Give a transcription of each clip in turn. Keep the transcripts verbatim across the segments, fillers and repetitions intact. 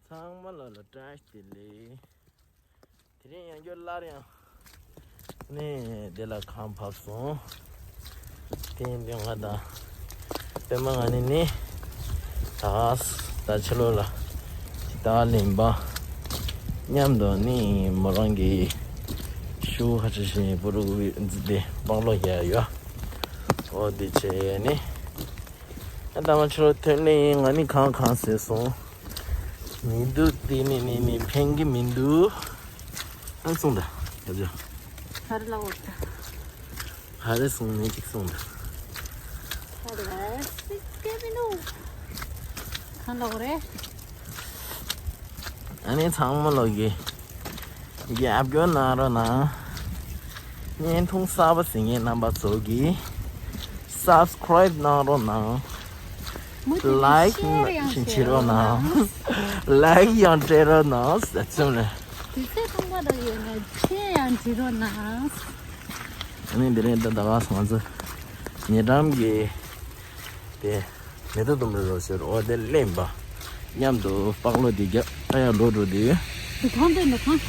ཚང་མ་ལ་ལ་བཀྲ་ཤིས་བདེ་ལེགས། དེ་རིང་ཡང་བསྐྱར་སླར་ཡང་ནས་འདི་ལ་ཁམས་བབས་སོང་། དེ་ཡིན་དུས་ང་དང་པད་མ་ང་གཉིས་ནི་ད་ད་ཕྱི་ལོགས་ལ་ད་ལིམ་པ་མཉམ་དུ་ནི་མོ་རང་གི་ཤུ་ཧ་ཅི་ཞིང་པུ་རུ་གི་འཛི་དེ་པག་ལོ་ཡ་ཡོད། འོ་དེ་བྱས་ནི། ཨ་ད་མ་ཆོ་ཐོན་ལེ་ཡིན། ང་ནི་གང་གང་ཟེར་སོང་། མི་འདུག་དེ་ནི་ནི་ནི་ཕན་གི་མི་འདུག་ཨ་སོང་ད་ཡ་ཇོ། ཧ་རི་ལ་འོ་ད། ཧ་རི་སོང་ནི་ཅིག་སོང་ད། ཧ་རི་ལ་སི་ཀེ་མི་འདུག་གང་ལ་འོ་རེད། ཨ་ནི་ཚང་མ་ལོག་གི་རྒྱབ་སྐྱོར་གནང་རོགས་གནང་། བརྙན་ཐུང་གསར་པ་གཟིགས་མཁན་རྣམ་པ་ཚོ་གིས་སབ་སི་ཀ་རེབ་གནང་རོགས་གནང་། མུ་མཐུད་ལའེག་ཤེར་ཡང་བྱེད་རོགས་གནང་། ལའེག་ཡང་སྤྲད་རོགས་གནང་། ཟེར་ཚུལ་ནས། དུས་ཚོད་ཐུང་བ་རག་ཡོད་ན་ཤེར་ཡང་བྱེད་རོགས་གནང་། ཨ་ནི་འདི་རིང་ད་ད་ག་སོང་ཚེ་ཉེ་འགྲམ་གྱི་དེ་མེ་ཏོག་ལྡུམ་ར་རོ་ཟེར་འོ་དེ་གླེན་པ་མཉམ་དུ་པག་ལོ་དེ་རྒྱབ་ཨ་ཡ་ལོ་འགྲོ་དུས། འདུ་ཁང་དེ་འདུ་ཁང་།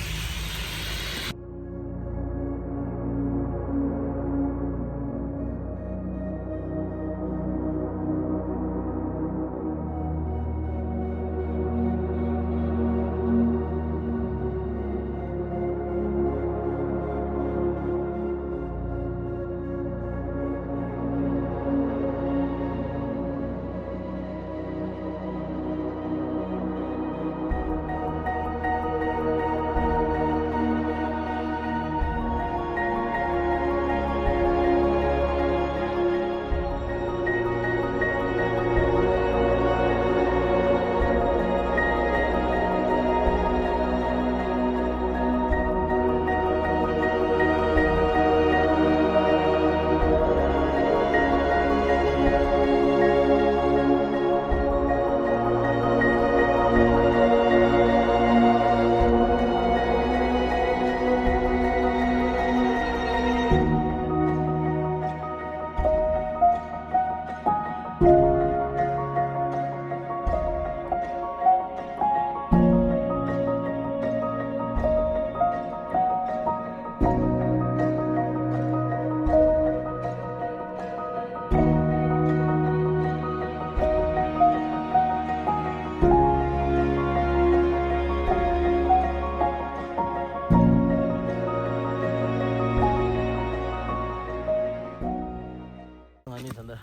ང་ནི་ད་ལྟ་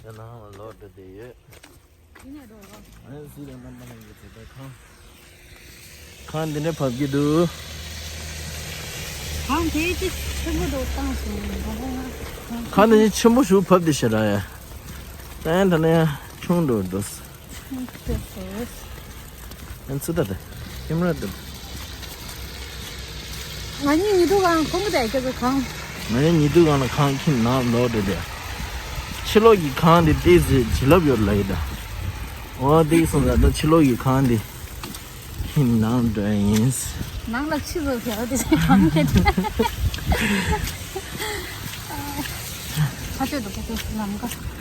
ཡང་ནང་ལ་ལོག་འགྲོ་བསྡད་ཡོད། ཨ་ནི་སི་ལ་རྣམ་པ་ལྷན་གྱི་དེ་ལྟར་ཁང་། ཁང་འདི་འདྲ་བབས་ཀྱི་འདུག་ཁང་དེ་ཅིག་ཆེན་པོ་འདུག་བཏང་སོང་། ཁང་འདི་ཆེན་པོ་ཞིག་བབས་བསྡད་ཤག་ར་ཡ། ད་ཡང་ད་ནས་ཡང་ཆུང་འགྲོ་འདུག་ཆུང་འགྲོ་འདུག་ཡང་ཚུར་ལྟ་དེ། ཁེམ་ར་འདུག་ང་གཉིས་ཉི་དུ་གང་ཁོང་གི་དེ་ཁྱེད་ཚོ་གང་། ང་གཉིས་ཉི་དུ་གང་ལ་ཁང་ཁྱིམ་ནང་ལོག་འགྲོ་དེ། ཕྱི་ལོགས་ཀྱི་ཁང་འདི་ཏོག་ཙམ་བྱིན་རླབས་ཡོད་ལབ་ཡིན་ད། འོ་དེ་སོང་ཙང་ད་ཕྱི་ལོགས་ཀྱི་ཁང་འདི་ཁྱིམ་ནང་འགྲོ་ཡིན། ནང་ལ་ཕྱི་ལོགས་ཟེར་བ་དེ་ཚོ་གང་ཁྱེད། ཕ་ཆོས་འདུག་ཕ་ཆོས་ལམ་ཀ།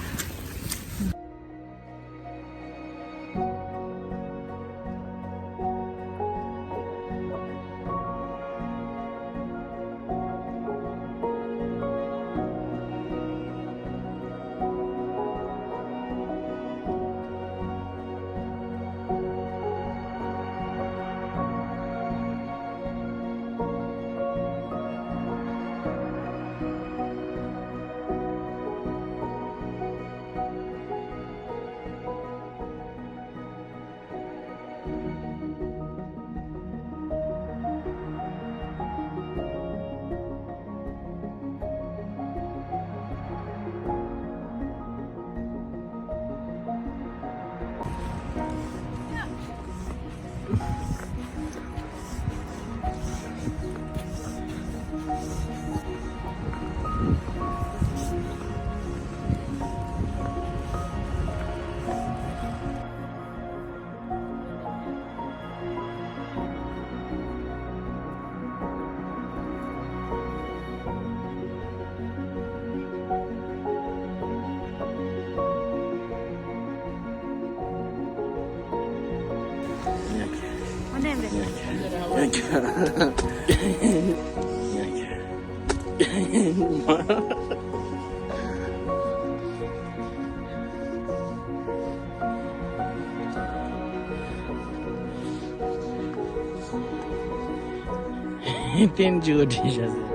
བསྟན་བཅོས་བྲིས་བཞག་ཟེར།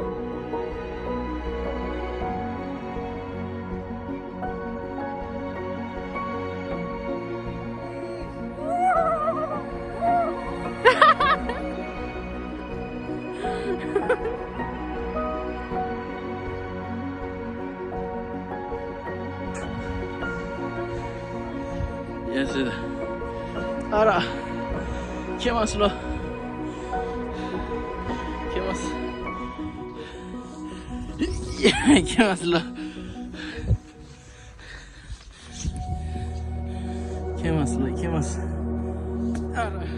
ཡ་སི། ཨ་ར། ཁྱེད་མ་སུ་ལོ། ཁྱེད་མ་སུ། ཁྱེད་མ་སུ་ལོ། ཁྱེད་མ་སུ་ལོ། ཁྱེད་མ་སུ། ཨ་ར།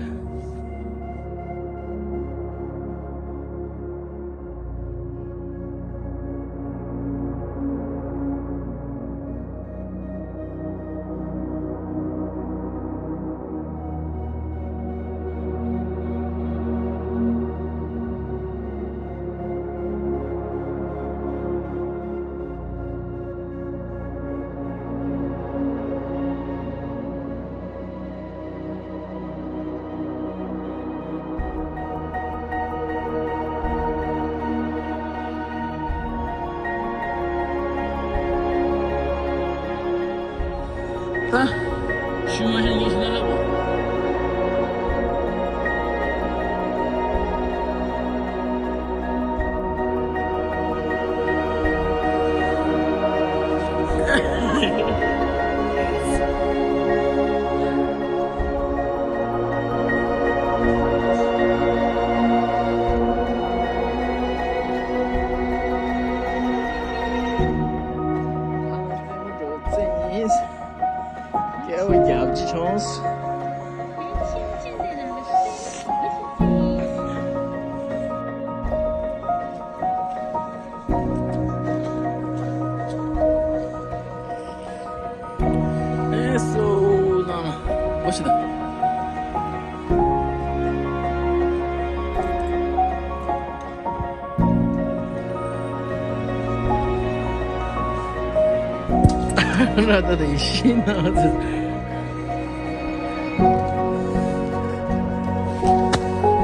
ད། ཤུལ་མ་ཤ་ཉེ་ཞིག་ན་ལབ། སྐྱེ་བོ་རྒྱབ་ཀྱི་བྱུང་། ཨེ་སོ་ན་ན་ཨོ་ཤི་ད། ན་ད་ད་ཡི་ཤི་ན་ད།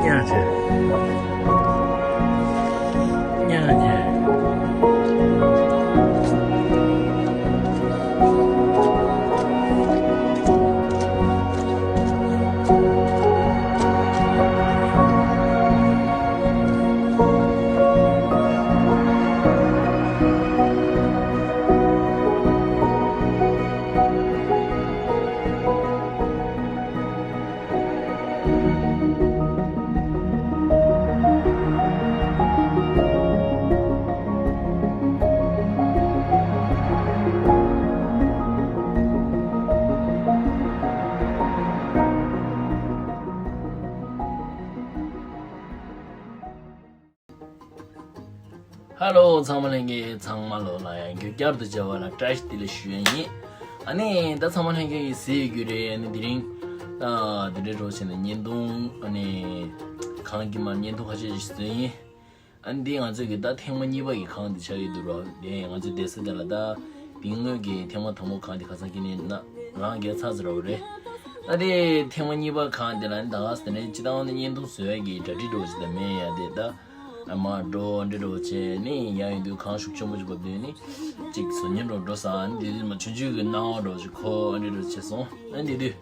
ཉ་ཆེ། ཉ་ཆེ། ཧ་ལོ། ཚང་མ་ལྷན་རྒྱས་ཚང་མ་ལོ་ལ་ཡང་བསྐྱར་དུ་མཇལ་བ་ལ་བཀྲ་ཤིས་བདེ་ལེགས་ཞུ་ཡ་ཡིན། ཨ་ནི་ད་ཚང་མ་ལྷན་རྒྱས་ཀྱིས་གཟིགས་ཡོད་རྒྱུ་རེད། ཨ་ནི་དེ་རིང་ཨ་དེ་འདྲའི་རོགས་བྱས་ནས་བརྙན་ཐུང་ཨ་ནི་གང་གི་མ་བརྙན་ཐུང་ཁ་ཤས་ཤིག་བཟོས་ཡིན། ཨ་ནི་འདི་ང་ཚོས་ཀྱི་ད་ཐེངས་མ་གཉིས་པ་གི་གང་འདི་ཆགས་ཡོད་འདུག་རོགས། དེ་ང་ཚོའི་བསྡད་ས་དེ་ལ་ད་དེ་སྔོན་གྱི་ཐེངས་མ་དང་པོ་གང་འདི་ཁ་སང་ཁྱེད་ནས་ན་རང་རྒྱལ་ཚ་ཟེར་རོགས་རེད། ཨ་དེ་ཐེངས་མ་གཉིས་པ་གང་འདི་ལ་ནི་ད་ག་ས་དེ་ནས་སྤྱི་བཏང་ནི་བརྙན་ཐུང་བཟོ་ཡ་གི་གྲ་སྒྲིག་འགྲོ་ཅིག་ད་མེད་ཡ་དེ་ད། ཨ་མ་འགྲོ་འདི་འགྲོ་བྱས་ནི་ཡ་ཡིན་དུས་གང་ཤུགས་ཆེན་པོ་ཅིག་བབས་དུས་ནི་གཅིག་བཟོ་ཉན་འགྲོ་འགྲོ་ས་ཨ་ནི་དེ་དུས་མ་ཆུང་ཆུང་གི་སྣང་བ་འགྲོ་ཅིག་ཁོ་འདི་འགྲོ་བྱས་སོང་། ཨ་ནི་དེ་དུས་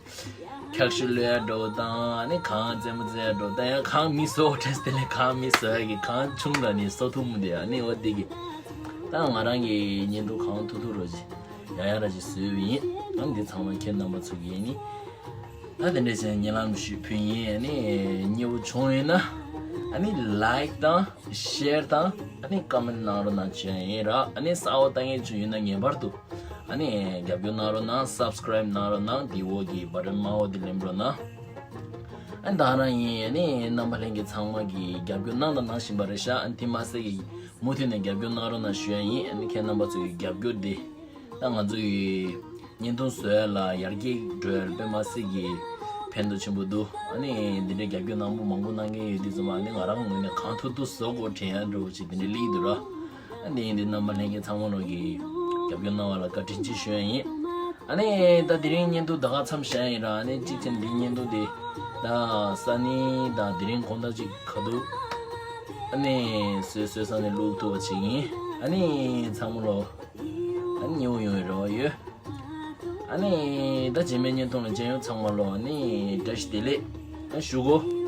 འཁྱག་ཤུ་ལོས་ཡ་འགྲོ་དང་ཨ་ནི་གང་རྩེད་མོ་རྩེ་ཡ་འགྲོ་དང་ཡང་གང་མི་བཟོ་བྲེས་དེ་ལས་གང་མི་བཟོ་ཡ་གི་གང་ཆུང་དང་ནི་བཟོ་ཐུབ་མི་འདུག་ཨ་ནི་འོ་དེ་གི་ད་ང་རང་གི་བརྙན་ཐུང་གང་ཐུབ་ཐུབ་རོགས་ཅིག་ཡ་ཡ་ར་ཅིག་བཟོས་པ་ཡིན། ཨ་ནི་འདི་ཚང་མ་ཁྱེད་རྣམ་པ་ཚོ་གི་ཡིན་ནི། ད་དེ་འདྲ་བྱས་ནས་བརྙན་ལམ་ཞུས་ཕུལ་ཡིན། ཨ་ནི་མཉེས་པོ་བྱུང་ཡོད་ན་ཨ་ནི་ལའིཀ་དང་ཤེར་དང་ཨ་ནི་ཀོ་མེན་ཊི་གནང་རོགས་གནང་བྱས་ཡིན་ར། ཨ་ནི་གསར་པ་ལྟ་མཁན་ཚོ་ཡོད་ན་ངེས་པར་དུ་ཨ་ནི་རྒྱབ་སྐྱོར་གནང་རོགས་གནང་། སབ་སི་ཀ་རའིབ་གནང་རོགས་གནང་། དེ་འོག་གི་བ་ཊན་དམར་པོ་དེ་ལེམ་རོགས་གནང་། ཨ་ནི་ད་རང་ཡིན། ཨ་ནི་རྣམ་པ་ལྷན་རྒྱས་ཚང་མ་གིས་རྒྱབ་སྐྱོར་གནང་དང་གནང་བཞིན་པ་རེད་ཤག་ཨ་ནི་དེ་མ་ཟད་ཀྱི་མུ་མཐུད་ནས་རྒྱབ་སྐྱོར་གནང་རོགས་གནང་ཞུ་ཡ་ཡིན། ཨ་ནི་ཁྱེད་རྣམ་པ་ཚོ་གི་རྒྱབ་སྐྱོར་དེ། ད་ང་ཚོ་ཡི་བརྙན་ཐུང་བཟོ་ཡ་ལ་ཡར་རྒྱས་འགྲོ་ཡ་ལ་དཔེ་མ་སྲིད་ཀྱི་ ཕན་ཐོགས་ཆེན་པོ་འདུག་ཨ་ནི་འདི་འདྲའི་རྒྱབ་སྐྱོར་གནང་པོ་མང་པོ་གནང་མཁན་ཡོད་དུས་ཙམ་པ། ཨ་ནི་ང་རང་ངོས་ནས་གང་ཐུབ་ཐུབ་བཟོ་དགོས་དྲན་ཡ་འདྲ་བོ་ཅིག་འདི་འདྲའི་སླེབས་འདུག་ར། ཨ་ནི་འདི་རྣམ་པ་ལྷན་རྒྱས་ཚང་མ་ལོ་གིས་རྒྱབ་སྐྱོར་གནང་བ་ལ་བཀའ་དྲིན་ཆེ་ཞུ་ཡ་ཡིན། ཨ་ནི་ད་དེ་རིང་བརྙན་ཐུང་ད་ག་མཚམས་བཞག་ཡིན་ར། ཨ་ནི་གཅིག་བྱས་ན་འདི་བརྙན་ཐུང་འདི་ད་ས་ནི་དང་དེ་རིང་དགོང་དག་ཅིག་ཁ་ཐུག་ཨ་ནི་བཟོས་བཟོས་ས་ནས་བླུག་ཐུབ་པ་ཅིག་ཡིན། ཨ་ནི་ཚང་མ་ལོ་ཨ་ནི་ཉེ་བོ་ཡོང་བའི་རེ་བ་ཡོད། ཨ་ནི་ད་རྗེས་མའི་བརྙན་ཐུང་ལ་མཇལ་ཡོང་། ཚང་མ་ལོ་ཨ་ནི་བཀྲ་ཤིས་བདེ་ལེགས་ཨ་ཞུ་གོ།